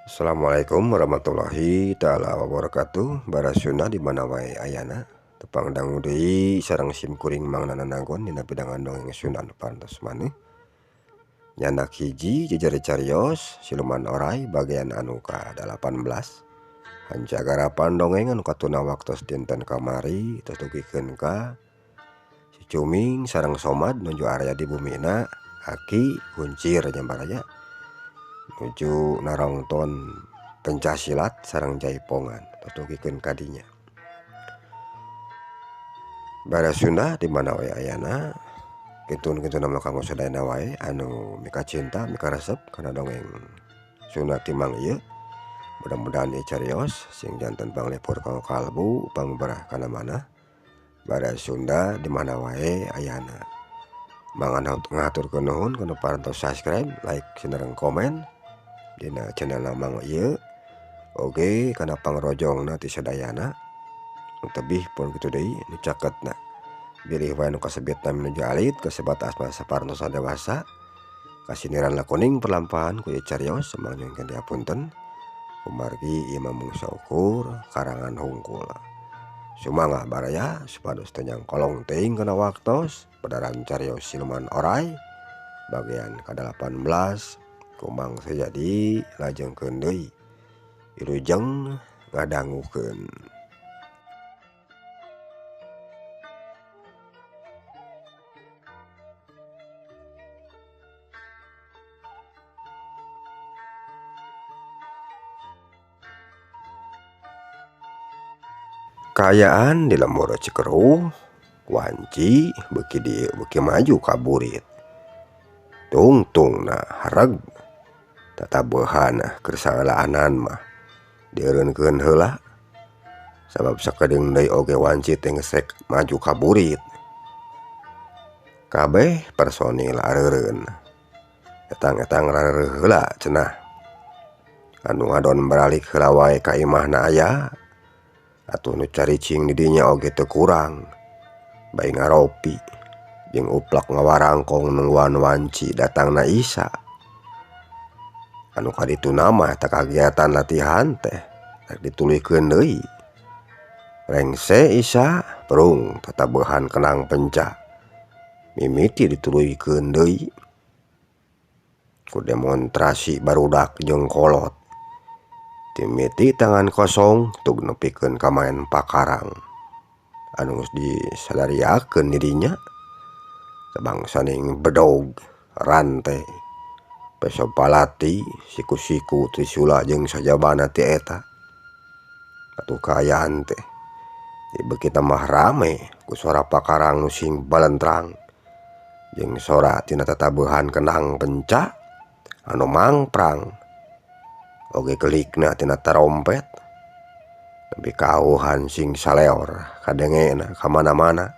Assalamualaikum warahmatullahi taala wabarakatuh. Barasuna di mana wae ayana tepang dangu deui sareng sim kuring Mang Nana Nanggon dina pidangan dongeng Sunda anu parantos maneh. Nyanak hiji jejere carios siluman orai bagian anu ka-18. Hancagarapan dongeng anu katuna waktos dinten kamari tos dugikeun ka si Cuming sareng Somad nuju area di bumina Aki Kuncir nya baraya nuju narongton pencak silat sareng jaipongan tos dugikeun ka dinya. Barasuna di mana wae ayana kintun-kintun mah kanggo sadayana wae anu mikacinta mikaresep kana dongeng Sunda timang ieu. Mudah-mudahan ieu carios sing janten panglipur kanggo kalbu pangberah kana manah. Barasunda di mana wae ayana. Mangga ngahaturkeun nuhun kana parantos subscribe, like, sareng komen dina channel Mang ieu. Oge kana pangrojongna ti sadayana. Tebih pun kitu deui nu caketna. Bilih wae nu kasebutna menuju alit kasebat asma saparantosan dewasa. Kasiniran lakuning perlampahan ku ieu carios samang nyungkeun dihapunten. Kumargi ieu mah mung saukur karangan hungkul. Sumangga baraya supados teu nyangkolong teuing kana waktos padaran carios siluman orai bagian ka-18 kumang sajadi lajengkeun deui wilujeng ngadangukeun. Kaayaan di lembur Cikeruh wanci beuki dieu beuki maju ka burit. Tungtungna hareg tatabehan keur saeulaanan mah dieureunkeun heula sabab sakedeung deui oge wanci teh geus rek maju ka burit. Kabeh personil areureun etang-etang rareuh heula cenah. Anu ngadon baralik heula wae ka imahna aya. Atuh nu caricing di dinya oge teu kurang bae ngaropi jeung uplak ngawarangkong nungguan wanci datangna Isa. Anu kadituna mah eta kagiatan latihan teh rek dituluykeun deui. Rengse Isa perung tatabehan kenang penca mimiti dituluykeun deui ku demonstrasi barudak jeung kolot. Timiti tangan kosong tug nepikeun ka maen pakarang anu geus disadariakeun di dinya sabangsaning bedog rante peso palati siku-siku trisula jeung sajabana ti eta. Atuh kaayaan teh beuki tambah rame ku sora pakarang nu sing balentrang jeung sora tina tatabehan kenang penca anu mangprang. Oge kelikna tina tarompet nepi kauhan sing saleor kadengena ka mana-mana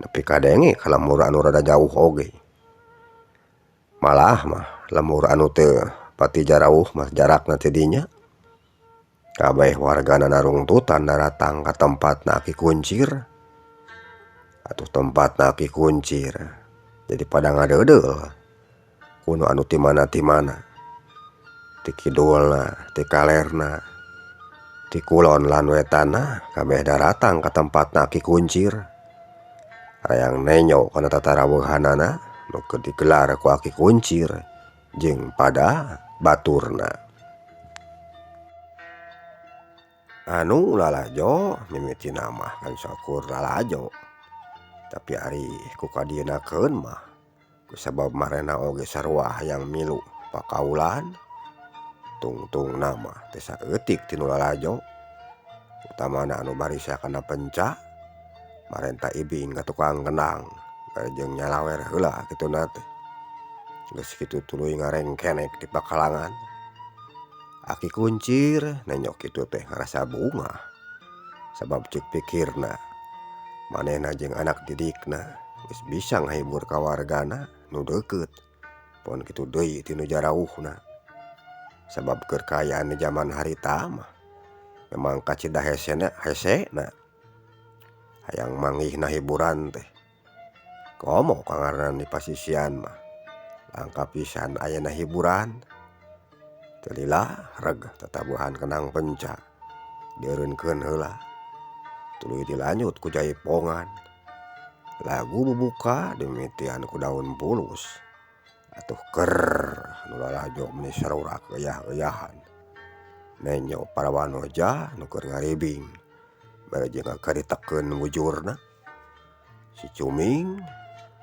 nepi kadenge ka lembur anu rada jauh oge. Malah mah lembur anu teu pati jarauh mah jarakna ti dinya kabeh wargana narungtutan daratang ka tempatna Aki Kuncir. Atuh tempatna Aki Kuncir jadi pada ngadeudeuh kuno anu ti mana-ti mana. Ti kidulna, ti kalerna, ti kulon lan wetanna kabeh daratang ka tempatna Aki Kuncir. Hayang nenyo kana tataraweuhanana nu keur digelar ku Aki Kuncir jeung pada baturna. Anu lalajo mimitina mah kan saukur lalajo. Tapi ari ku kadienakeun mah kusabab marena oge sarua hayang milu pakaulan. Tungtungna mah teh saeutik tinu lalajo utamana anu barisa kana penca marenta ibing ka tukang kendang bari jeung nyalawer heula kituna teh. Geus kitu tuluy ngarengkenek di pakalangan. Aki Kuncir nenyok kitu teh ngarasa bungah sabab ceuk pikirna manehna jeung anak didikna geus bisa ngahibur ka wargana nu deukeut pon kitu deui tinu jarauhna. Sabab keur kaayaan di jaman harita mah memang kacida hesena hesena hayang manggihna hiburan teh. Komo kangaranna di pasisian mah langka pisan ayana hiburan. Teu lila reg tatabuhan kendang penca dieureunkeun heula tuluy dilanjut ku jaipongan. Lagu bubuka dimimitian ku daun pulus atuh keur nu lalajo meni sarurak euyah-euyahan. Nenjo para wanoja nu keur ngaribing bari jeung ngakaritekeun bujurna. Si Cuming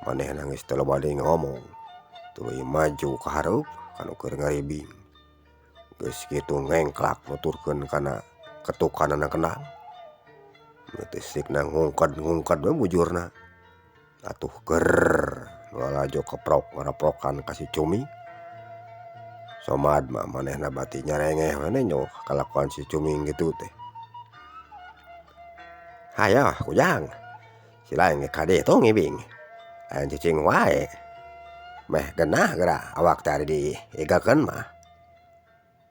manehna geus teu loba deui ngomong tuluy maju ka hareup ka nu keur ngaribing. Geus kitu ngengklak nuturkeun kana ketukanana kendang. Meuteus sikna ngungked-ngungked we bujurna. Atuh keur nu lalajo keprok ngareprokan ka si Cuming. Somad mah manehna bati nyarengeh we nenjo kalakuan si Cuming kitu teh. Hayoh Ujang si lain ge ka ditu ngibing lain cicing wae meh genah geura awak teh ari diigekeun mah.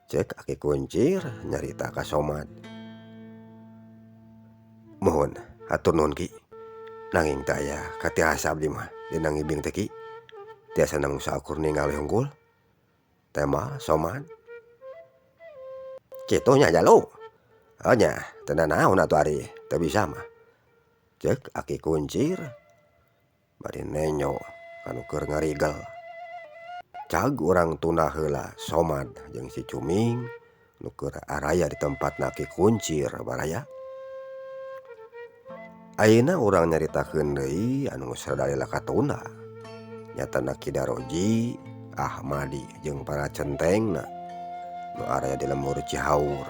Ceuk Aki Kuncir nyarita ka Somad. Muhun hatur nuhun Ki nanging teu aya katiasa abdi mah dina ngibing teh Ki tiasa namung saukur ningal we hungkul. Tema Somad. Kitu nya jalu heuh nya teu nanaon atuh ari teu bisa mah. Ceuk Aki Kuncir bari nenjo ka nu keur ngarigel. Cag urang tunda heula Somad jeung si Cuming nu keur araya di tempatna Aki Kuncir baraya. Ayeuna urang nyaritakeun deui anu geus rada lila katunda nyatana Ki Daroji, Ahmadi jeung para centengna nu araya di lembur Cihaur.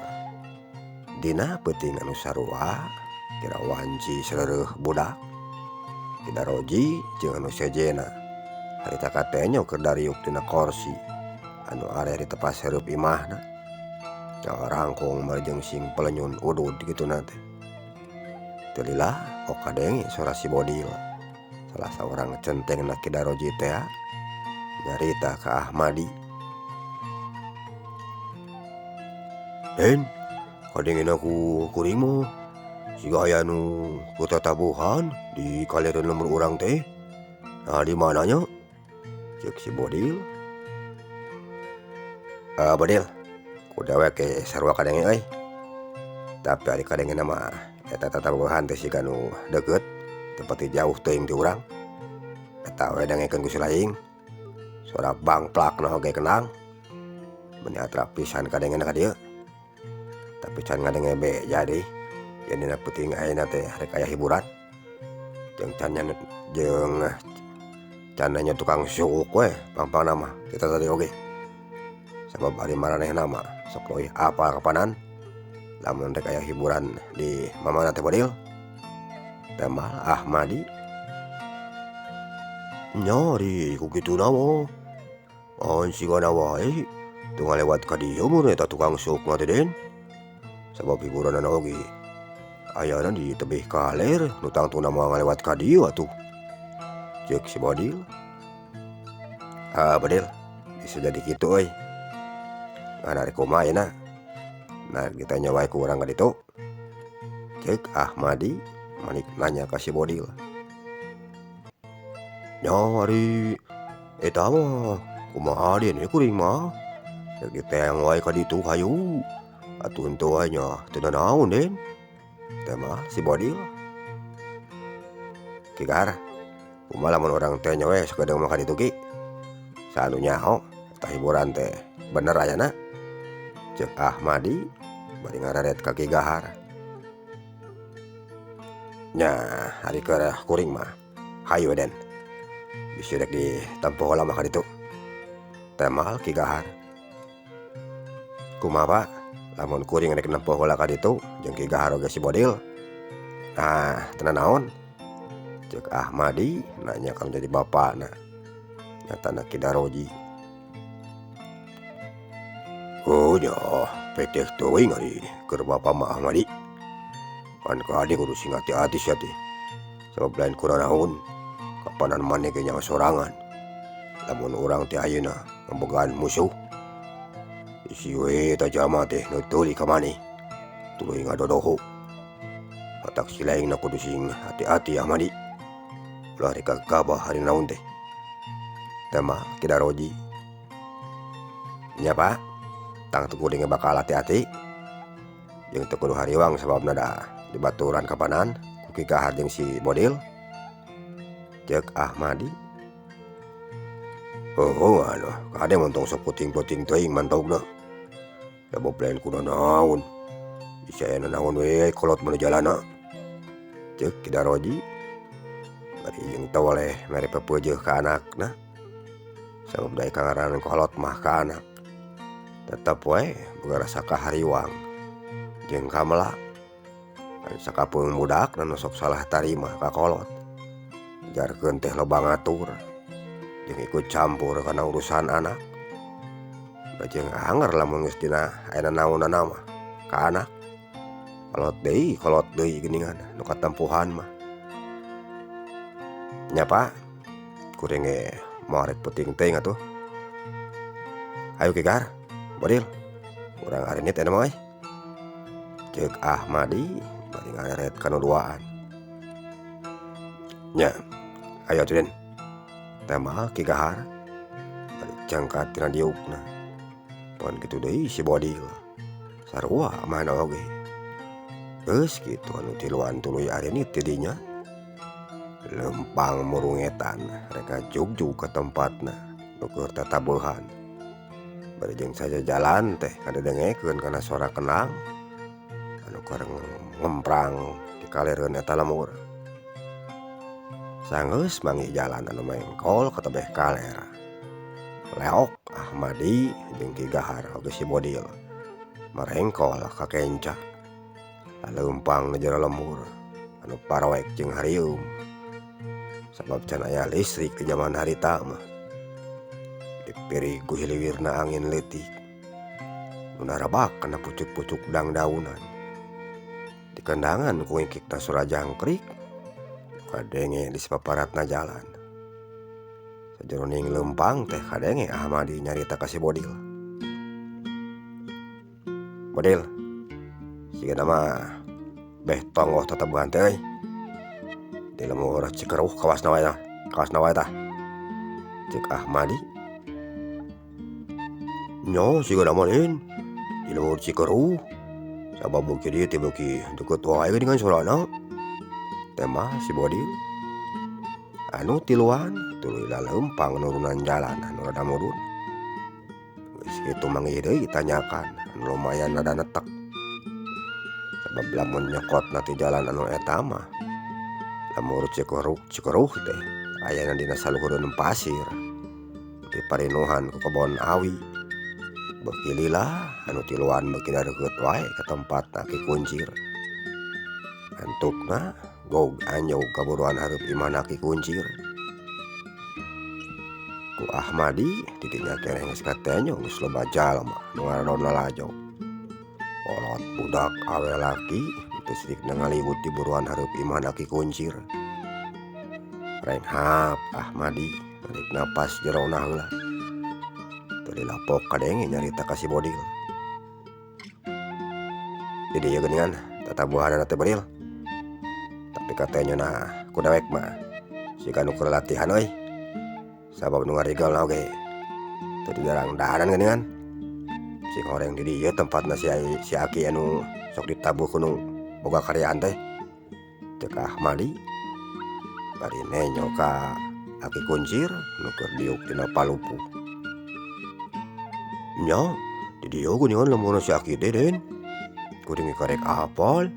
Dina peuting anu sarua kira wanci sareureuh budak Ki Daroji jeung anu sejenna harita katenyo keur dariuk dina korsi anu area di tepas hareup imahna. Rangkong bari jeung sing pelenyun udud kituna teh. Teu lila ok kadenge sora si Bodil salah saurang centengna Ki Daroji teh nyarita ka Ahmadi. Den kadengena ku kuring mah siga aya nu kutatabuhan di kalereun lembur urang teh. Nah di mana nya? Ceuk si Bodil. Bodil ku dewek ge sarua kadenge euy. Tapi ari kadengena mah eta tatabuhan teh siga nu deukeut teu pati jauh teuing ti urang. Eta we dangekeun ku si laing. Suara bangplakna oge kendang. Meni atrap pisan kadengena ka dieu. Tapi can ngadenge be jadi yen dina peuting ayeuna teh rek aya hiburan. Jeung can jeung can nanya tukang suuk we pang-pangna mah kita tadi oge. Sabab ari maranehna mah sok leuwih apal kapanan lamun rek aya hiburan di mamana teh Bodil. Tembal Ahmadi. Nya ari ku kituna mah an sigana wae teu ngalewat ka dieu mun eta tukang suuk mah teh Den. Sabab hiburanana oge ayana di tebih kaler nu tangtuna moal ngalewat ka dieu atuh. Ceuk si Bodil. Bodil bisa jadi kitu euy. Ngan ari kumaha ayeuna? Nah ditanya wae ku urang ka ditu. Ceuk Ahmadi malik nanya ka si Bodil. Nya ari eta mah kumaha den kuring mah rek diteang wae ka ditu hayu. Atuh henteu wae nya teu nanaon den. Teh mah si Bodil. Ki Gahar kumaha lamun urang teh nya we sakedeung mah ka ditu Ki. Saanu nyaho eta hiburan teh bener ayana. Ceuk Ahmadi bari ngararet ka Ki Gahar. Nya ari keur kuring mah hayu den. Bisi rek ditempo heula mah ka ditu. Temal Ki Gahar. Kumaha Pak lamun kuring rek nempo heula ka ditu jeung Ki Gahar oge si Bodil. Nah teu nanaon. Ceuk Ahmadi nanya ka nu jadi bapana nyatana Ki Daroji. Oh nya peteh teuing ari keur bapa mah Ahmadi. Pan kade kudu sing hati-hati sia teh. Sabab lain kuranaon kapanan maneh ge nyawa sorangan. Lamun urang teh ayeuna ngabogaan musuh. Isi we eta jalma teh nu teuli ka maneh tuluy ngadodoho. Matak si laingna kudu sing hati-hati Ahmadi. Ulah rek gagabah ari naon teh. Teh mah Ki Daroji. Nya Pak. Tangtu kuring bakal hati-hati jeung teu kudu hariwang sababna da dibaturan kapanan ku Ki Gahar jeung si Bodil. Ceuk Ahmadi. Heueuh atuh kade mun tong sok puting-puting teuing mantogna. Da boplen ku nanaon bisi aya nanaon we kolot mah di jalana. Ceuk Ki Daroji bari jeung toleh mere pepeujeuh ka anakna. Sabab da ngaran kolot mah ka anak tetep we boga rasa kahariwang jeung kamela. Sakapeung budak nu sok salah tarima ka kolot. Jarkeun teh loba ngatur jeung ikut campur kana urusan anak. Bajeng anger lamun geus dina aya nanaonana mah ka anak. Kolot deui geuningan nu katempuhan mah. Nya Pak, kuring ge moal rek peuting teuing atuh. Hayu Ki Gahar, Bodil, urang arinit eta mah euy. Ceuk Ahmadi bari ngareret ka nu duaan. Nya, ayo atuh Den. Tembal Ki Gahar bari cengkat tina diukna. Pon kitu deui si Bodil. Sarua mana oge. Geus kitu anu tiluan tuluy arinit ti dinya. Lempang murungetan rek ngajugjug ka tempatna nu keur tatabuhan. Bari jeung sajajalan teh kadedengekeun kana sora kendang anu keur ngemprang di kalereun eta lembur. Sanggeus manggih jalan anu mengkol ka tebeh kaler. Leok Ahmadi jeung Ki Gahar oge si Bodil marengkol ka kenca. Laleumpang di jero lembur anu paroek jeung harieum. Sabab can aya listrik di jaman harita mah. Dipirig ku hiliwirna angin leutik nu narabak kana pucuk-pucuk dangdaunan. Dikendangan ku ngikikna sora jangkrik kadenge di sapaparatna jalan. Sajeroning leumpang teh kadenge Ahmadi nyarita ka si Bodil. Bodil, sigana mah beh tonggoh tatabuhan teh euy. Di lembur Cikeruh kawasna wae tah, kawasna wae tah. Ceuk Ahmadi. Nya sigana mah Den, di lembur Cikeruh. Sabab beuki dieu teh beuki deukeut wae geuningan sorana. Tembal si Bodil. Anu tiluan tuluy laleumpang nurunan jalan anu rada mudun. Geus kitu manggih deui tanyakan anu lumayan rada netek. Sabab lamun nyokotna ti jalan anu eta mah lembur Cikeruh teh ayana dina saluhureun pasir di parinuhan ku kebon awi. Beuki lila anu tiluan beuki dareukeut wae ka tempatna Ki Kuncir. Antukna gog anjog kaburuan hareup imahna Ki Kuncir. Ku Ahmadi di dinya keneh geus katenyo geus loba jalma nu ngaradon lalajo. Kolot budak awe laki teu sirikna ngaliwut di buruan hareup imahna Ki Kuncir. Renghap Ahmadi narik napas jerona heula. Teu dilapok kadenge nyarita ka si Bodil. Di dieu geuningan tatabuhanana teh Bodil. Tapi katenyona ku dewek mah siga nu keur latihan euy. Sabab nu ngarigelna oge teu didarang-dahanan geuningan. Sing horeng di dieu tempatna si Aki anu sok ditabuh ku nu boga karyaan teh. Ceuk Ahmadi bari nenyo ka Aki Kuncir nu keur diuk dina palupuh. Nya di dieu geuningan lemburna si Aki teh Den. Kuring karek apal.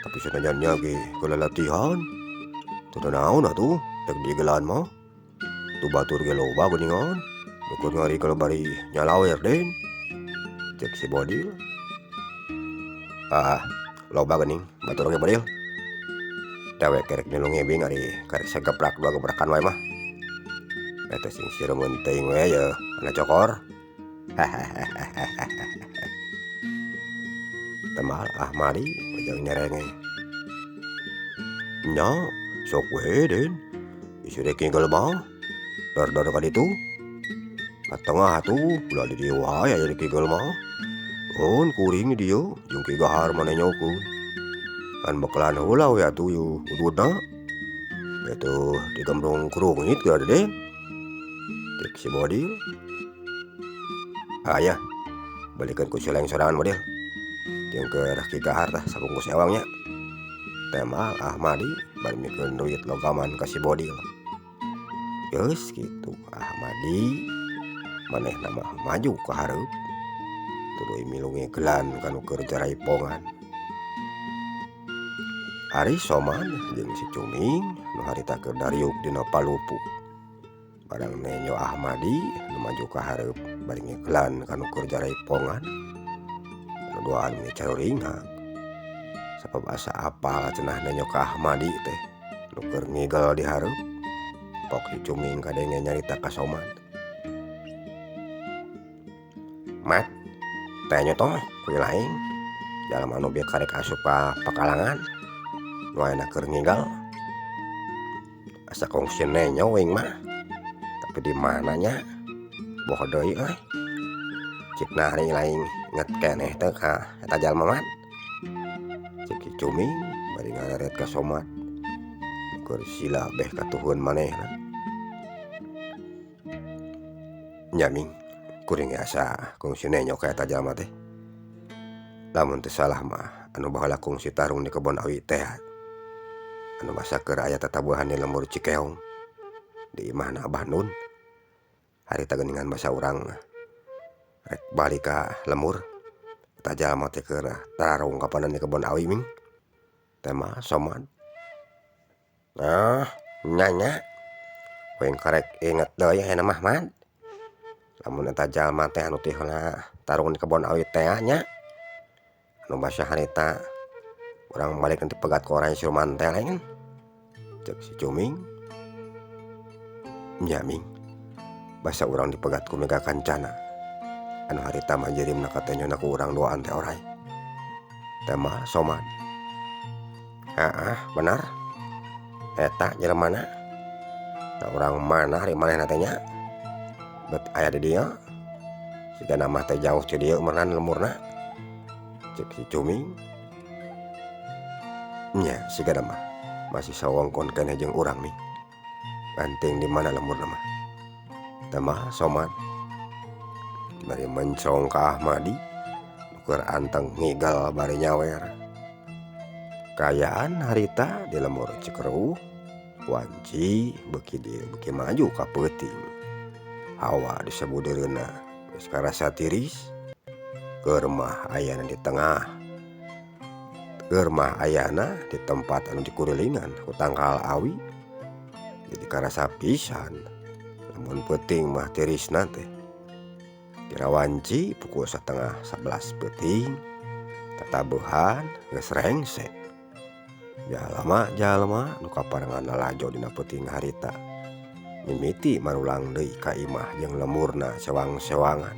Tapi sanajan nya ge keur lalatihan. Teu nanaon atuh rek digelan mah. Tu batur ge loba geuningan. Nu keur ngarigel bari nyalawer Den. Ceuk si Bodil. Ah, loba geuning batur oge Bodil. Dewek kerek milu ngibing ari karek sageprak dua gebrakan wae mah. Eta sing siremeun teuing we yeuh kana cokor. Tembal Ahmadi ujang nyerenge. Nya sok we Den. Isi rek ngigel mah. Dor-dor ka ditu. Ka tengah atuh ulah di dieu wae aya rek ngigel mah. On kuring di dieu jeung Ki Gahar mah nenyokeun. Kan bekelan heula we atuh yeuh ududna. Beutuh digembrung kurungit geura Den. Ceuk si Bodil. Aya. Belikeun ku sileng sorangan model. Jeung keur Ki Gahar tah sabungkus ewang nya. Tema Ahmadi bari mikeun duit logaman ka si Bodil. Geus kitu Ahmadi manehna mah maju ka hareup. Tuluy milu ngegelan ka nu keur jaraipongan. Ari Soman jeung si Cuming nu harita keur dariuk dina palupu. Barang nenjo Ahmadi nu maju ka hareup bari ngegelan ka nu keur jaraipongan. Nu duaan ge caruringhak. Sabab asa apal cenah nenjo ka Ahmadi teh nu keur ngigel di hareup. Pok si Cuming kadenge nyarita ka Soman. Mat, tenyo toh kuy laing jalma anu bieu karek asup ka pakalangan nu ayeuna keur ngigal. Asa kongsi nenyo uing mah. Tapi di mana nya? Boh deui euy. Cik nari laing inget keneh teh ka eta jalma mat. Cek si Cuming bari ngareret ka Soman. Nu keur sila beh katuhun manehna. Nya Ming, kuring ge asa kungsi nenyo ka eta jalma teh. Lamun teu salah mah anu baheula kungsi tarung di kebon awi teh. Anu basa keur aya tatabuhan di lembur Cikeong. Di imahna Abah Nun. Harita geuningan basa urang rek balik ka lembur. Eta jalma teh keur tararung kapanan di kebon awi Ming. Tema Soman. Nah, nya nya. Kuring karek inget deui ayeuna mah Mat. Lamun eta jalma teh anu ti heula tarung di kebon awi teh nya. Anu basa harita urang balik nanti pegat ku orang siluman teh lain. Cek si Cuming. Nya Ming. Basa urang dipegat ku Mega Kancana. Anu harita mah jirimna katenyona ku urang duaan teh oray. Tema Soman. Heeh, benar. Eta jelemana. Da urang mana ari manehna teh nya. Bet aya di dieu. Sigana mah teh jauh ti dieu meurnan lemurna. Cek si Cuming. Nya sigana mah masih sawongkon keneh jeung urang Ming. Banting di mana lemurna mah. Tema Soman. Bari mencong ka Ahmadi nu keur anteng ngigel bari nyawer. Kaayaan harita di lembur Cikeruh wanci beuki dieu beuki maju ka peuting. Hawa disebudeureunna geus karasa tiris. Keur mah ayana di tengah. Keur mah ayana di tempat anu dikurilingan ku tangkal awi. Jadi karasa pisan lamun peuting mah tirisna teh. Kira wanci pukul 10:30 peuting tatabuhan geus rengse. Jalma-jalma nu kaparengan lalajo dina peuting harita. Mimiti marulang deui ka imah jeung lemurna sewang-sewangan.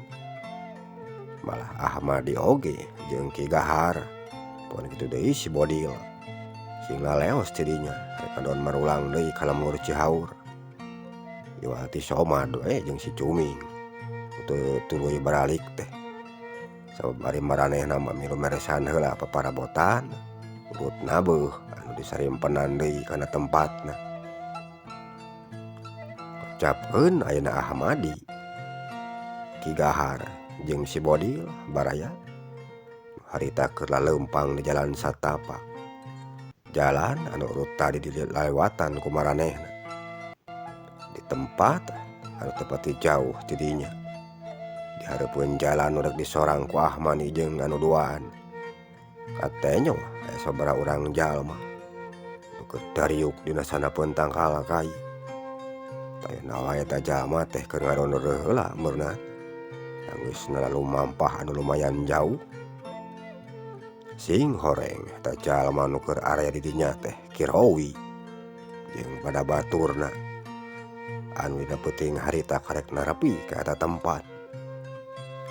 Malah Ahmadi oge jeung Ki Gahar. Pon kitu deui si Bodil. Sing laleos ti dinya rek ngadon marulang deui ka lembur Cihaur. Iwal ti Somad we jeung si Cuming. Teu tuluy baralik teh. Sabab ari maranehna mah milu meresan heula paparabotan. Urut nabeuh anu disarimpenan deui kana tempatna. Kocapkeun ayeuna Ahmadi, Ki Gahar jeung si Bodil baraya harita keur laleumpang di jalan satapak. Jalan anu urut tadi dilewatan ku maranehna. Di tempat anu teu pati jauh ti dinya. Di hareupeun jalan nu rek disorang ku Ahmadi jeung anu duaan. Katenyo aya sabaraha urang jalma nu keur dariuk dina sanapeun tangkal kai. Tayuna wae eta jalma teh keur ngarondor heula meurnan. Geus lumampah anu lumayan jauh. Sing horeng eta jalma nu keur area di dinya teh Kirowi jeung pada baturna. Anu dina peuting harita karek narepi ka eta tempat.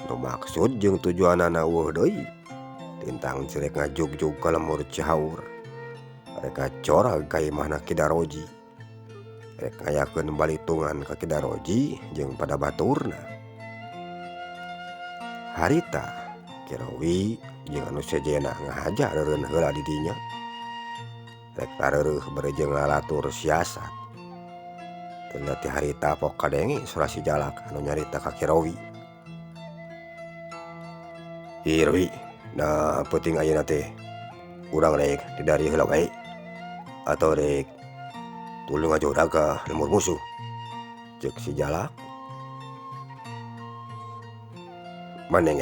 Nu maksud jeung tujuanana eueuh deui. Tintang cirek ngajugjug ka lembur Cihaur. Rek ngacorag ka imahna Ki Daroji. Rek ngayakeun balitungan ka Ki Daroji jeung pada baturna. Harita Kirowi jeung anu sejenna ngahaja reureun heula di dinya. Rek tareureuh bari jeung lalatur siasat. Teu ti harita pok kadenge sora si Jalak anu nyarita ka Kirowi. Irwi nah penting ayeuna teh urang rek didari heula wae atau rek tuluy ngajorag ka lembur musuh ceuk si Jalak. Mending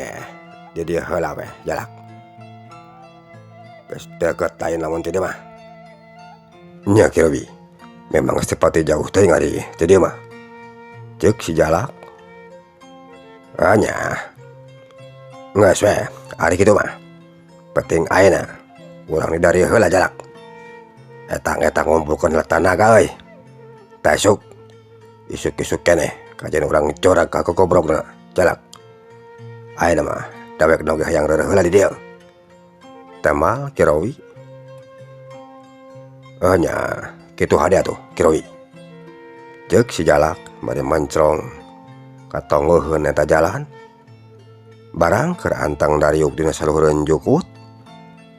di dieu heula we Jalak. Geus deukeut lain lamun ti dieu mah. Nya Ki Rowi, memang geus teu pati jauh teuing ari ti dieu mah. Ceuk si Jalak. Ah nya. Geus we ari kitu mah. Penting ayeuna urang di dieu heula Jalak. Etang-etang ngumpulkeun heula tanaga euy. Tah isuk, isuk-isuk keneh kajian urang jorag ka kokobrogna Jalak. Ayeuna mah dawek oge hayang reureuh heula di dieu. Temal Ki Rowi. Oh nya kitu hade atuh Ki Rowi. Ceuk si Jalak bari mencrong ka tonggoheun eta jalan. Barang keur antang dariuk dina saluhureun jukut,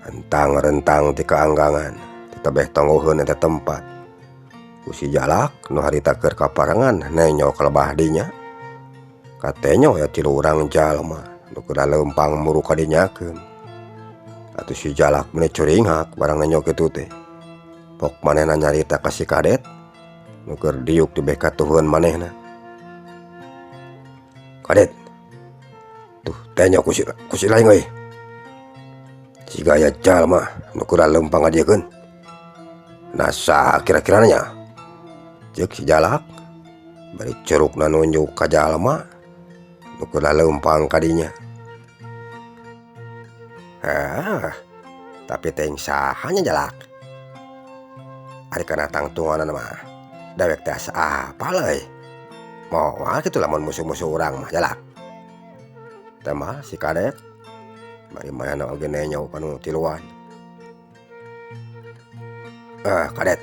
entang rentang ti kaanggangan ti tebeh tonggoheun eta tempat. Ku si Jalak nu harita keur kaparengan nenyo ka lebah dinya. Katenyo aya tilu urang jalma nu keur leumpang muru kadinyakeun. Atuh si Jalak meni curinghak barang nenyo kitu teh. Pok manehna nyarita ka si Kadet nu keur diuk di beh katuhun manehna. Kadet, tuh tenyo ku si lain euy. Siga aya jalma nu keur leumpang ngadiekeun. Nah saha kira-kirana nya? Ceuk si Jalak bari curugna nunjuk ka jalma nu keur leumpang ka dinya. Hah, tapi teuing saha nya Jalak. Ari kana tangtunganna mah dewek teh asa apal euy. Moal kitu lamun musuh-musuh urang mah Jalak. Temal si Kadet bari manehna oge nenyo ka nu tiluan. Kadet,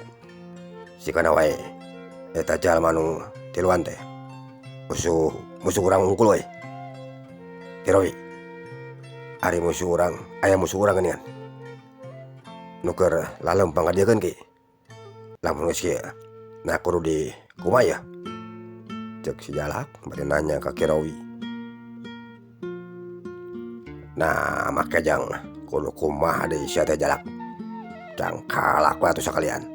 sigana wae eta jalma nu tiluan teh musuh musuh urang unggul euy. Ki Rowi, ari musuh urang aya musuh urang geuningan nu keur lalempang ngadiekeun Ki. Lamun geus kieu nah kudu di kumaha yeuh? Ceuk si Jalak bari nanya ka Ki Rowi. Nah make jang kudu kumaha deui sia teh Jalak. Jang kalak we atuh sakalian.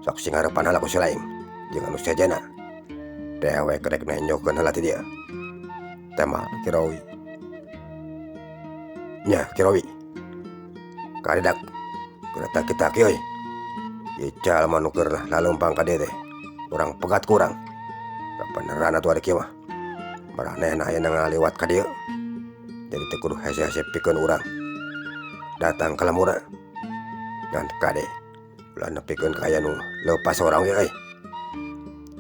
Sok sing harepan heula ku si laing jeung anu sejenna. Dewek rek nenjokeun heula ti dieu. Temal Ki Rowi. Nya Ki Rowi. Kadedak keur taki-taki euy. Ieu jalma nu keur laleumpang ka dieu teh urang pegat ku urang. Kabeneran atuh ari kieu mah. Maranehna ayeuna ngaliwat ka dieu. Jadi teu kudu hese-hese pikeun urang. Datang ka lemburna. Ngan kade ulah nepikeun ka aya nu leupas urang ge euy.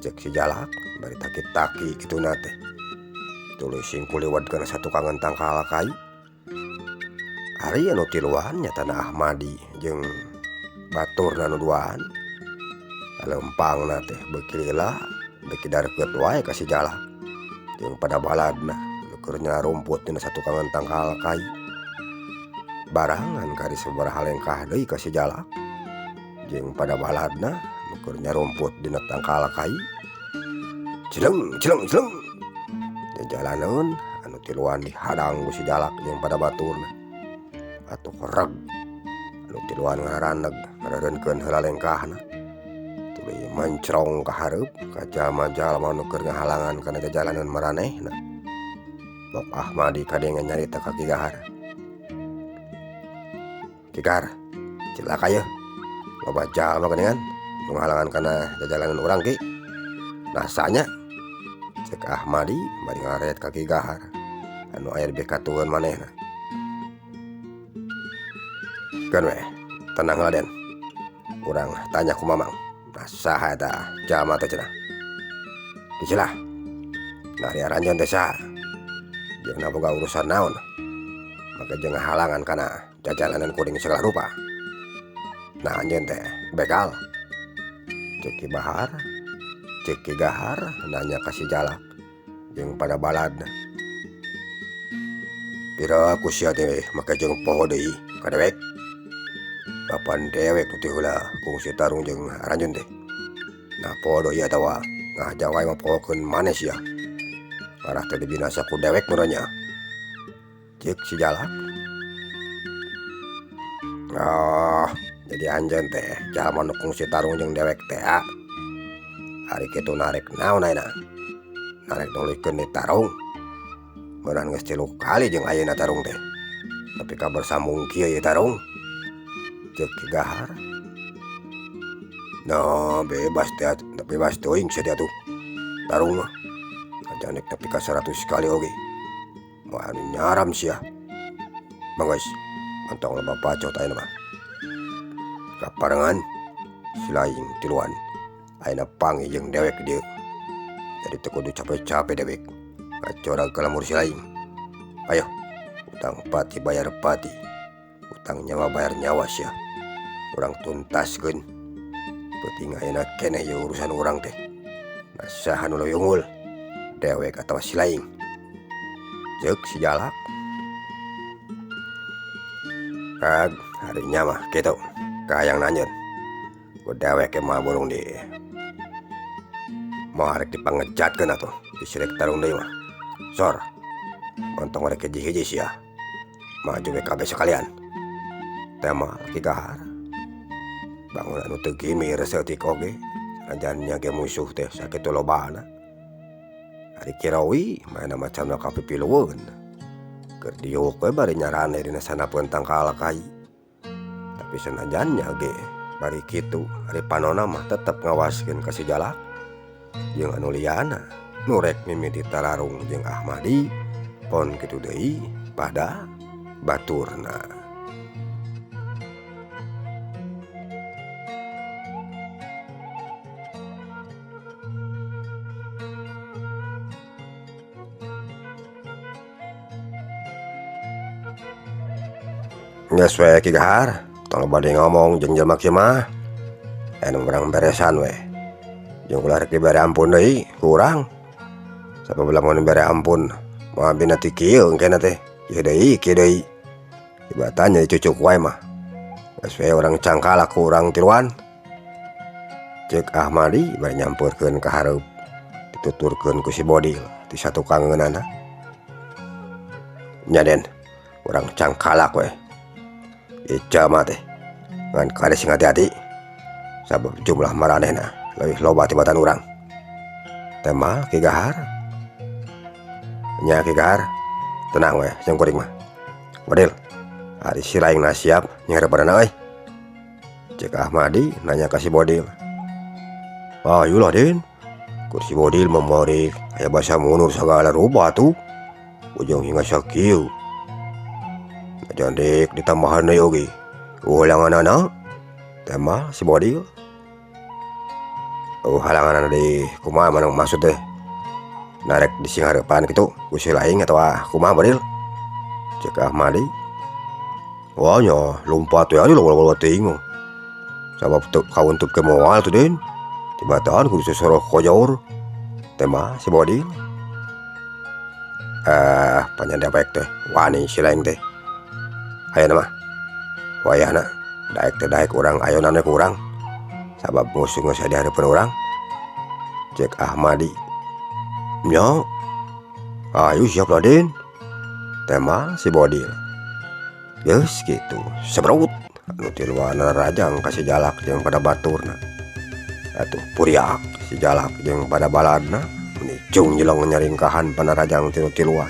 Ceuk si Jalak bari taki-taki kituna teh. Tuluy singkuliwat kana satukangan tangkal kai. Ari anu tiluan nyatana Ahmadi jeung baturna nu duaan. Lempangna teh beuki lila beuki dareukeut wae ka si Jalak jeung pada baladna nu keur nyarumput dina satukangan tangkal kai. Barangan kari sabaraha lengkah deui ka si Jalak jeung pada baladna nu keur nyarumput dina tangkal kai. Cileng cileng cileng. Jajalaneun anu tiluan dihadang ku si Jalak jeung pada baturna. Atuh reg anu tiluan ngaraneg ngareureunkeun heula lengkahna. Tuluy mencrong ka hareup ka jalma-jalma nu keur ngahalangan kana jajalaneun maranehna. Bok Ahmadi kadenge nyarita ka Ki Gahar. Ki Gahar, cilaka yeuh. Loba jalma geuningan nu ngahalangan kana jajalaneun urang Ki. Rasanya ceuk Ahmadi bari ngaret ka Ki Gahar anu aya di katuhun manehna. Keun we, tenang heula Den. Urang tanya ku Mamang. Nah saha eta jalma teh cenah. Dicilah. Nah ari aranjeun teh saha? Jeung boga urusan naon? Make jeung ngahalangan kana jajalanan kuring segala rupa. Nah anjeun teh begal. Ceuk Ki Bahar, ceuk Ki Gahar nanya ka si Jalak jeung pada baladna. Pira ku sia teh make jeung poho deui ka dewek. Kapan dewek nu teu heula kungsi tarung jeung aranjeun teh. Nah poho deui atawa ngahaja wae mah pohokeun maneh sia. Arah teh dibinasa ku dewek meureun nya. Ceuk si Jalak. Oh, jadi anjeun teh jalma nu kungsi tarung jeung dewek teh. Ari kitu narek naon ayeuna? Narek nuluykeun di tarung. Meureun geus 3 kali jeung ayeuna tarung teh. Tapi kabar sambung kieu ieu tarung. Ceuk Ki Gahar. Nah, bebas teh, bebas teuing sia teh atuh. Tarung mah. Ajanek nepi ka 100 kali oge. Moal anu nyaram sia. Mangga geus, mantong loba bacot ayeuna mah. Kaparengan si laing tiluan. Ayeuna panggih jeung dewek dieu. Jadi teu kudu capek-capek dewek. Ngacorag ka lemur si laing. Ayo, utang pati bayar pati. Utang nyawa bayar nyawa sia. Urang tuntaskeun. Penting ayeuna keneh ieu urusan urang teh. Nah, saha nu leuwih unggul? Dewek atawa si laing? Ceuk si Jalak. Ag, harinya mah kitu. Kahayang nanyeun. Ku dewek ge mah burung di moal rek dipangejatkeun atuh disirek tarung deui mah. Sor. Montong rek hiji-hiji sia. Maju we kabeh sakalian. Tema Ki Gahar. Bangun anu teu gimir saeutik oge. Sanajan nya ge musuh teh sakitu lobana. Ari Kirawi mana macamna kapipilueun. Keur diuk we bari nyarane dina sanapeun tangkal kai. Tapi sanajan nya ge bari kitu ari panona mah tetep ngawaskeun ka si Jalak jeung anu liyana nu rek mimiti tararung jeung Ahmadi pon kitu deui pada baturna. Geus we Ki Gahar, tong bade ngomong jeung jelema kieu mah. Anu urang beresan we. Jeung ulah rek dibere ampun deui ku urang. Sabab lamun dibere ampun moal bina ti kieu engkena teh. Kieu deui, kieu deui. Tibatan jadi cucuk wae mah. Geus we urang cangkalak ku urang tiluan. Ceuk Ahmadi bari nyampeurkeun ka hareup. Dituturkeun ku si Bodil ti satukangeunana. Nya Den, urang cangkalak we. Ica mah teh ngan kade sing hati-hati sabab jumlah maranehna leuwih loba tibatan urang. Tema Ki Gahar. Nya Ki Gahar, tenang we jeung kuring mah. Bodil, ari si laingna siap nyangrepanana euy. Ceuk Ahmadi nanya ka si Bodil. Ayulah Den, kur si Bodil mah morik aya basa mundur sagala rupa tuh. Ujung hingga sakieu. Jandek ditambahan deui oge. Ulanganana tema si Bodil. Oh halanganana deui kumaha manung maksud teh? Narek di singhareupan kitu ku si laing atawa kumaha Bodil? Ceuk Ahmadi. Wah nya lompat we anu loba-loba teuing mah. Sabab teu kauntup ke moal tuh Den. Tibatan kudu sosoroh kojaur. Tema si Bodil. Panjang dewek teh wani si laing teh. Ayeuna mah wayahna daek teh daek urang ayonan we ku urang. Sabab musuh geus aya di hareupeun urang. Ceuk Ahmadi. Nya. Ayo siap lah Den. Tema si Bodil. Geus kitu sebrut anu tiluan rajang ka si Jalak jeung pada baturna. Atuh puriak si Jalak jeung pada baladna menicung jeleng nyaringkahan panarajang tilu-tiluan.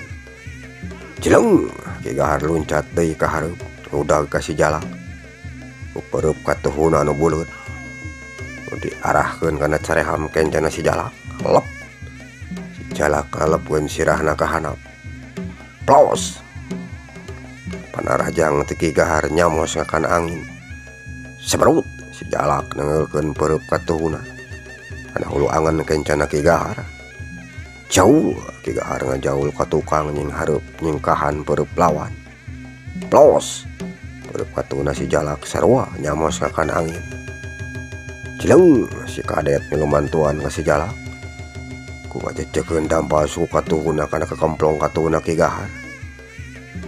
Jeleng Ki Gahar luncat deui ka hareup ngudag ka si Jalak. Upeurup katuhuna anu buleut. Nu diarahkeun kana careham kencana si Jalak. Lep. Si Jalak ngalepkeun sirahna ka handap. Plos. Panarajang teh Ki Gahar nyamos ngakan angin. Seberut si Jalak nengelkeun peurup katuhuna. Kana hulu angen kencana Ki Gahar. Jauh Ki Gahar ngajaul ka tukang nying hareup nyingkahan peurup lawan. Plos. Peurup katuhuna si Jalak sarua nyamos ngakan angin. Jeleng si kadet milu mantuan ka si Jalak. Ku ngajecekeun dampal suku katuhuna kana kekemplong katuhuna Ki Gahar.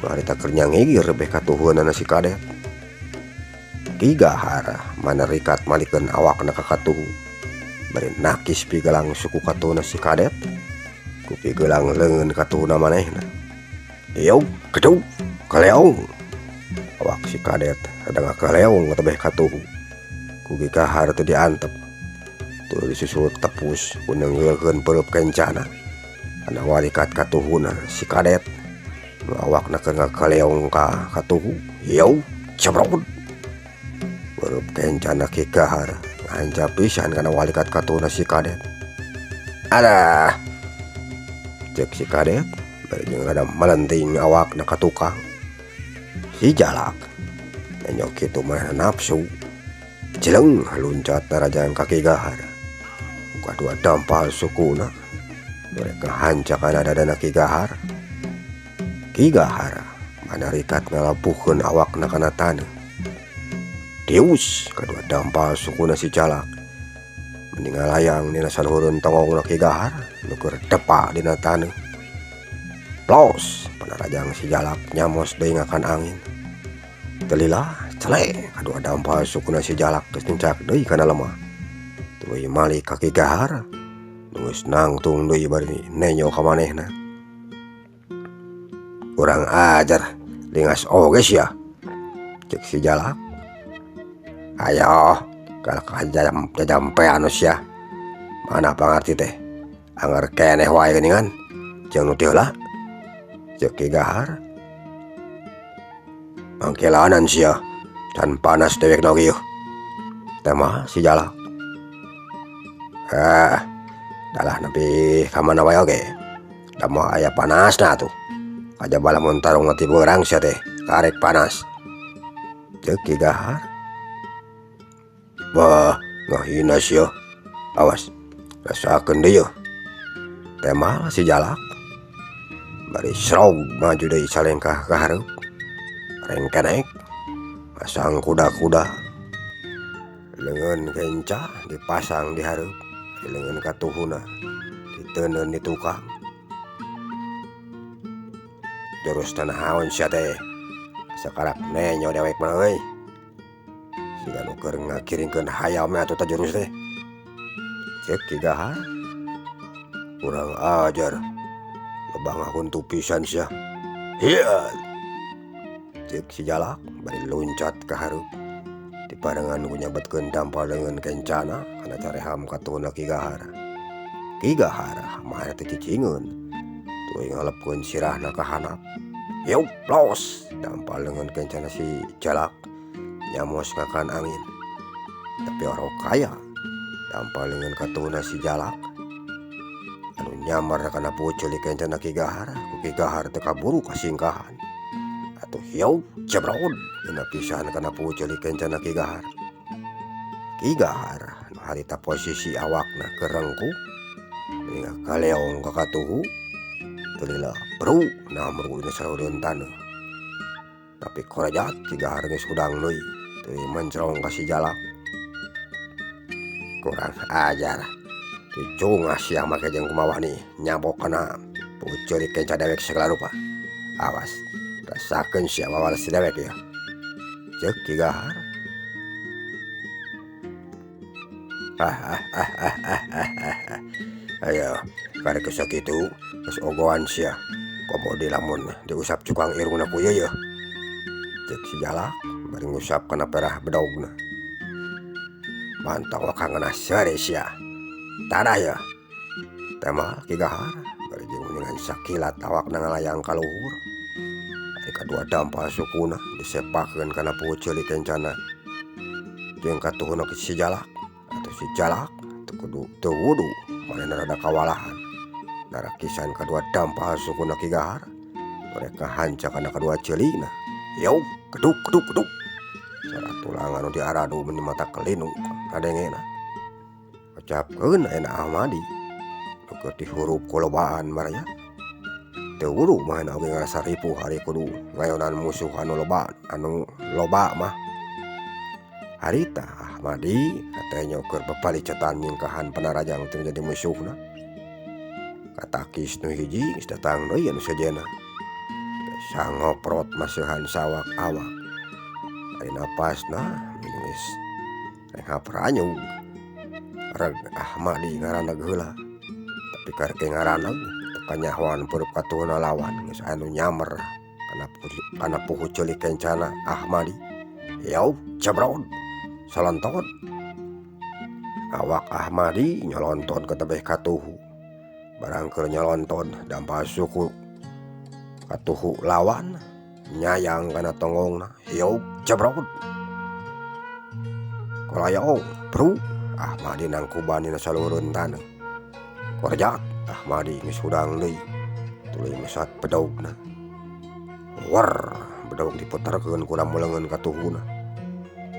Harita keur nyangigir beh katuhunana si kadet. Ki Gahar manerikat malikeun awakna ka katuhu. Bari nakis pigelang suku katuhuna si kadet. Ku pigelang leungeun katuhuna manehna. Ieu gedug kaleong. Awak si kadet rada ngakaleong tebeh katuhu. Ku Ki Gahar teu diantep. Tuluy disusul tepus ku neunggeulkeun peureub kencana. Kana walikat katuhuna si kadet. Nu awakna keur ngakaleong ka katuhu. Ieu cebrod. Peureub kencana Ki Gahar ngahancap pisan kana walikat katuhuna si kadet. Adah. Cek si kadet bari jeung rada melenting awakna ka tukang. Si Jalak nenyok kitu manehna nafsu. Jeleng luncat narajang ka Ki Gahar. Kadua dampal sukuna mereka hancak kana dadana Ki Gahar. Ki Gahar manarikat ngalabuhkeun awakna kana taneuh. Dius kadua dampal sukuna si Jalak. Mending ngalayang dina saluhureun tongongna Ki Gahar nu keur depa dina taneuh. Plos panarajang si Jalak nyamos deui ngakan angin. Teu lila cele kadua dampal sukuna si Jalak geus nincak deui kana lemah. Tuluy malik ka Ki Gahar nu geus nangtung deui bari nenyo ka manehna. Kurang ajar lingas oge sia. Cek si Jalak. Ayo kalak jajampean sia. Mana pangarti teh? Angger keneh wae geuningan. Jeung nu teu heula. Cek Ki Gahar. Mangkelanan sia. Dan panas dewek oge yeuh. Teh mah si Jalak. Ah, dalah nepi ka mana wae oge. Da moal aya panasna atuh. Kajaba lamun tarung ti beurang sia teh karek panas. Cek Ki Gahar. Wah, ngahina sia. Awas, rasakeun deui yeuh. Teh mah si Jalak. Bari srog maju deui salengkah ka hareup. Rengkenek pasang kuda-kuda. Leungeun kenca dipasang di hareup, leungeun katuhuna diteundeun di tukang. Jurus teh naon sia teh? Sakarak nenyo dewek mah euy. Siga nu keur ngakiringkeun hayam atuh tah jurus teh. Cek Ki Gahar. Kurang ajar. Lebah ngahuntu pisan sia. Hiya. Cek si Jalak bari luncat ka hareup. Diparengan ku nyabetkeun dampal leungeun kencana kana careham katuhuna Ki Gahar. Ki Gahar mah teh cicingeun. Tuluy ngalepkeun sirahna ka handap. Yeup los dampal leungeun kencana si Jalak nyamos ngakan angin. Tapi orok kaya dampal leungeun katuhuna si Jalak. Anu nyamar kana pucul kencana Ki Gahar, ku Ki Gahar teu kaburu kasingkahan. Atuh hiau jebrod dina pisan kana pucul kencana Ki Gahar. Ki Gahar nu harita posisi awakna keur rengkuh kaleong ka katuhu teu lila bru namru dina saluhureun taneuh. Tapi korejat Ki Gahar geus hudang deui teuing mencrong ka si Jalak. Kurang ajar. Dicungah sia make jeung kumaha nih nyabok kana pucul kenca dewek segala rupa. Awas, rasakeun sia wawalas si dewek ya. Cek Ki Gahar. Ayo, karek geus sakitu geus ogoan sia. Komo di lamun diusap cukang irungna ku ieu yeuh. Cek si Jalak bari ngusap kana perah bedogna. Mantap wakang ngeunah seuri sia. Tadah ya. Teh mah Ki Gahar bari jeung dengan sakilat awakna ngalayang ka luhur. Ari kadua dampal sukuna disepakeun kana pucul kencana. Jeung katuhuna si Jalak. Atuh si Jalak teu kudu teu wudu manehna rada kawalahan. Narakisan kadua dampal sukuna Ki Gahar. Mereka hanca kana kadua ceulina. Yeup geduk geduk geduk. Sora tulang anu diaradu meni mata kelinu kadengena. Ucapkeun ayeuna Ahmadi. Nu keur dihurup ku lobaan baraya. Teu wudu manehna oge ngarasa ripuh ari kudu ngayonan musuh anu loba anu loba mah. Harita Ahmadi katenyo keur bapalicetan nyingkahan panarajang teu jadi musuhna. Katakis nu hiji geus datang deui anu sejenna. Sangoprot maseuhan sawak awak. Ari napasna geus renghap ranyug. Reg Ahmadi ngaraneg heula. Tapi karek ngaraneg teu Kanyahoan peureub katuhuna lawan geus aya nu nyamber kana puhu ceulik kencana Ahmadi. Yaup jebrod salontot. Awak Ahmadi nyolontot ka tebeh katuhu. Barang keur nyolontot dampal suku katuhu lawan nyayang kana tonggongna. Yaup jebrod. Kolayong bru Ahmadi nangkuban dina saluhureun taneuh. Korjat Ahmadi geus hudang deui tuluy mesat bedogna. Wer bedog diputerkeun ku lampu leungeun katuhuna.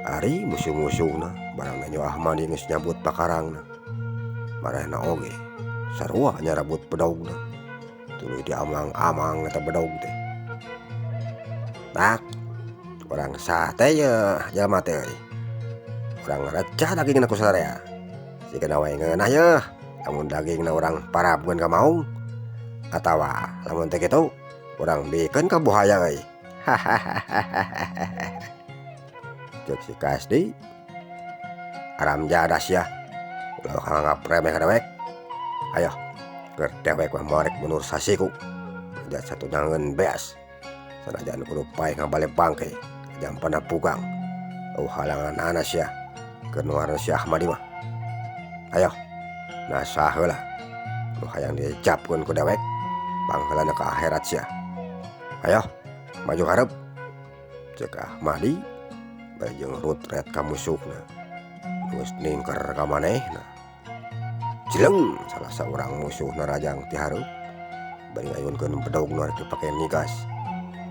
Ari musuh-musuhna barang nenjo Ahmadi geus nyabut pakarangna. Marehna oge sarua nyarabut bedogna. Tuluy diamang-amang eta bedog teh. Tak urang saha teh yeuh jalma teh euy. Urang ngarecah dagingna ku sararea. Sigana wae ngeunah yeuh lamun dagingna urang parabkeun ka maung atawa lamun teu kitu urang bikeun ka buhaya euy. Hahaha. Ceuk si Kasdi aram jadah sia ulah nganggap remeh ka dewek. Ayo keur dewek mah moal rek mundur sasiku. Jat satunangeun beas. Sanajan kudu paeh ngabale bangke jampana pugang. Eueuh halanganana sia keur nu ngaranna si Ahmadi mah. Ayo nasah heula nu hayang dijapkeun ku dewek pangheulana ka akhirat sia. Ayo maju hareup ceuk Ahmadi bari jeung rutret ka musuhna. Geus ningker ka manehna. Jleng salah saurang musuhna rajang ti hareup bari ngayunkeun bedogna rek dipake nigas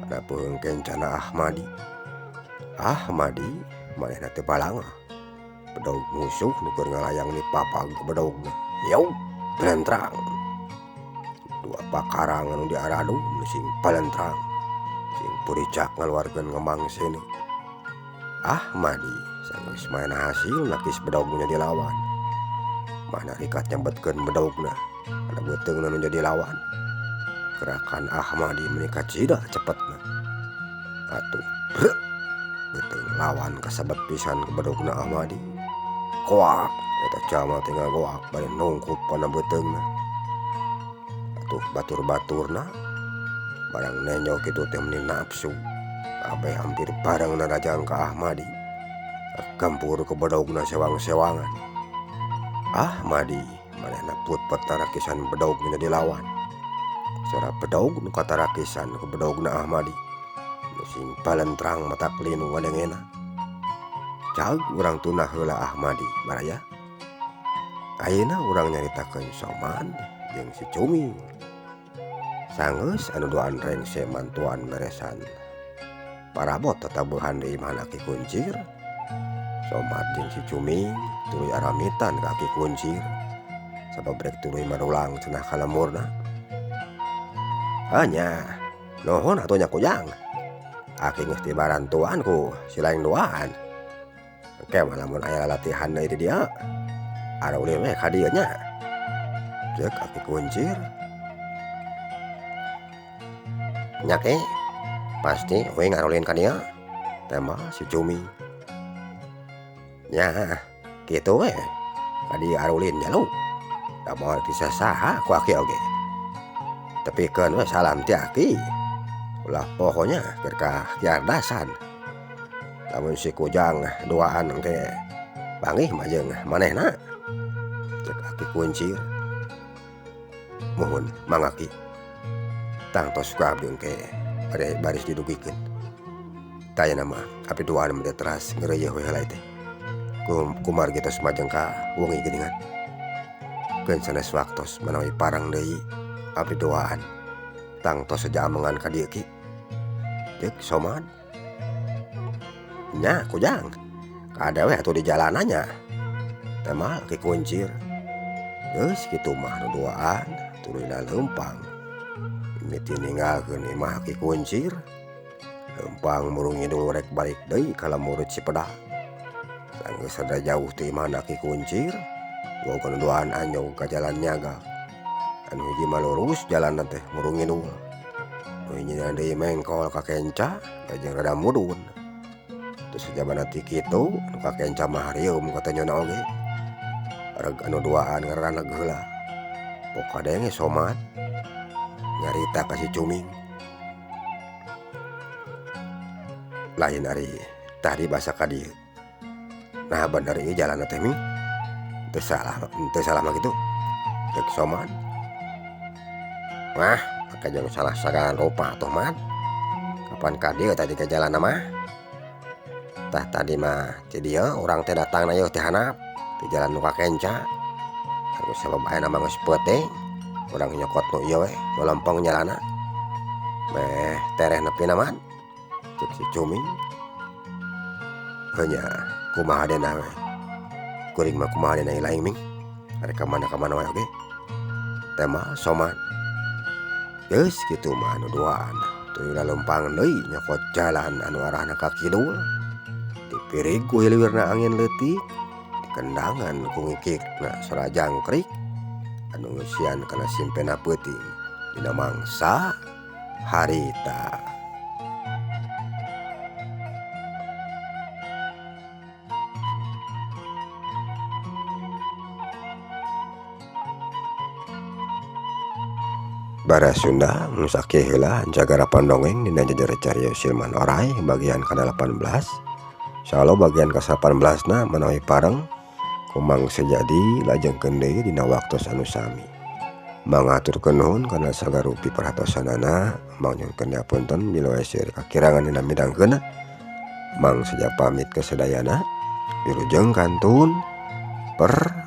kana peuheung kencana Ahmadi. Ahmadi manehna teu balangah. Bedog musuh nu keur ngalayang dipapag ku bedogna. Yaup palentrang. Dua pakarang anu diaradu nu sing palentrang. Sing puricak ngaluarkeun ngembang seuneu. Ahmadi sanggeus manehna hasil nakis bedog nu jadi lawan. Mana rikat nyabetkeun bedogna kana beuteungna nu jadi lawan. Gerakan Ahmadi meuni kacida cepetna. Atuh brek beuteung lawan kasebet pisan ku bedogna Ahmadi. Koak eta jalma teh ngagoak bari nungkup kana beuteungna. Atuh batur-baturna barang nenjo kitu teh meuni nafsu. Kabeh hampir bareng narajang ka Ahmadi. Gempur ku bedogna sewang-sewangan. Ahmadi manehna putpet tarakisan bedog nu jadi lawan. Sora bedog nu katarakisan ku bedogna Ahmadi. Nu sing palentrang matak linu ngadengena. Cag urang tunah heula Ahmadi baraya. Ayeuna urang nyaritakeun Somad jeung si Cumi. Sanggeus anu duaan rengse mantuan meresan parabot tatabuhan di imah Aki Kuncir. Somad jeung si Cumi tuluy aramitan ka Aki Kuncir. Sabab rek tuluy marulang cenah ka lemurna. Hanya nuhun atuh nya Kujang. Aki geus dibarantuan ku si lain duaan. Engke mah lamun aya latihan deui di dieu arulin we ka dieu nya. Ceuk Aki Kuncir. Nya Ki, pasti uing arulin ka dieu. Tembal si Cumi. Nya kitu we ka dieu arulin nya lu. Da moal disasaha ku aki oge. Tepikeun we salam ti aki. Ulah poho nya keur ka Ki Ardasan. Lamun si Kujang duaan engke panggih mah jeung manehna. Ceuk Aki Kuncir. Muhun mangga Ki. Tangtos ku abdi engke bade baris didugikeun. Tayana mah abdi duaan mah teh teras ngeureuyeuh we heula teh. Kumargi tos majeng ka wengi geuningan. Keun sanes waktos manawi parang deui abdi duaan. Tangtos saja amengan ka dieu Ki. Ceuk Somad. Nya Kujang, kade we atuh di jalanan nya. Temal Ki Kuncir. Geus kitu mah nu duaan tuluy leumpang. Mimiti ninggalkeun imah Ki Kuncir. Leumpang murung ngidul rek balik deui ka lembur Cipedah. Sanggeus rada jauh ti imahna Ki Kuncir, wawuh duaan anjog ka jalan nyaga. Anu hiji mah lurus jalanna teh murung ngidul. Nu hijina deui mengkol ka kenca jeung rada mudun. Terus sajabana ti kitu nu ka kenca mah harieum katanyona oge. Reg anu duaan ngaraneg heula. Pok kadenge Somad. Nyarita ka si Cuming. Lain ari tadi basa ka dieu. Nah bener ieu jalanna teh Ming. Teu salah mah kitu. Ceuk Somad. Wah, make jeung salah sagala rupa atuh Mad. Kapan ka dieu tadi ke jalanna mah? Tah tadi mah ti dieu urang teh datangna yeuh ti handap ti jalan nu ka kenca. Anu sabab ayeuna mah geus peuting, urang nyokot nu ieu we, nu lempeng jalanna. Meh tereh nepina Mad. Ceuk si Cuming. Heuh nya kumaha dena we. Kuring mah kumaha dena lain Ming. Arek ka mana-ka mana wae oge. Tema Somad. Geus kitu mah anu duaan tuluy lalempang deui nyokot jalan anu arahna ka kidul. Dipirig ku hiliwirna angin leutik, dikendangan ku ngikikna sora jangkrik anu ngeusian kana simpena peuting dina mangsa harita. Bara Sunda sakieu heula jagara pandongeng dina jejer carios Siluman Oray bagian ka-18. Insyaallah bagian ka-18 na manawi pareng kumang sejadi lajengkeun deui dina waktos anu sami. Mangaturkeun nuhun kana sagarupi perhatosanana, mangnyuhunkeun hapunten bila wae seueur kakirangan dina midangkeunna. Mang Seja pamit kasadayana, wilujeng kantun permios.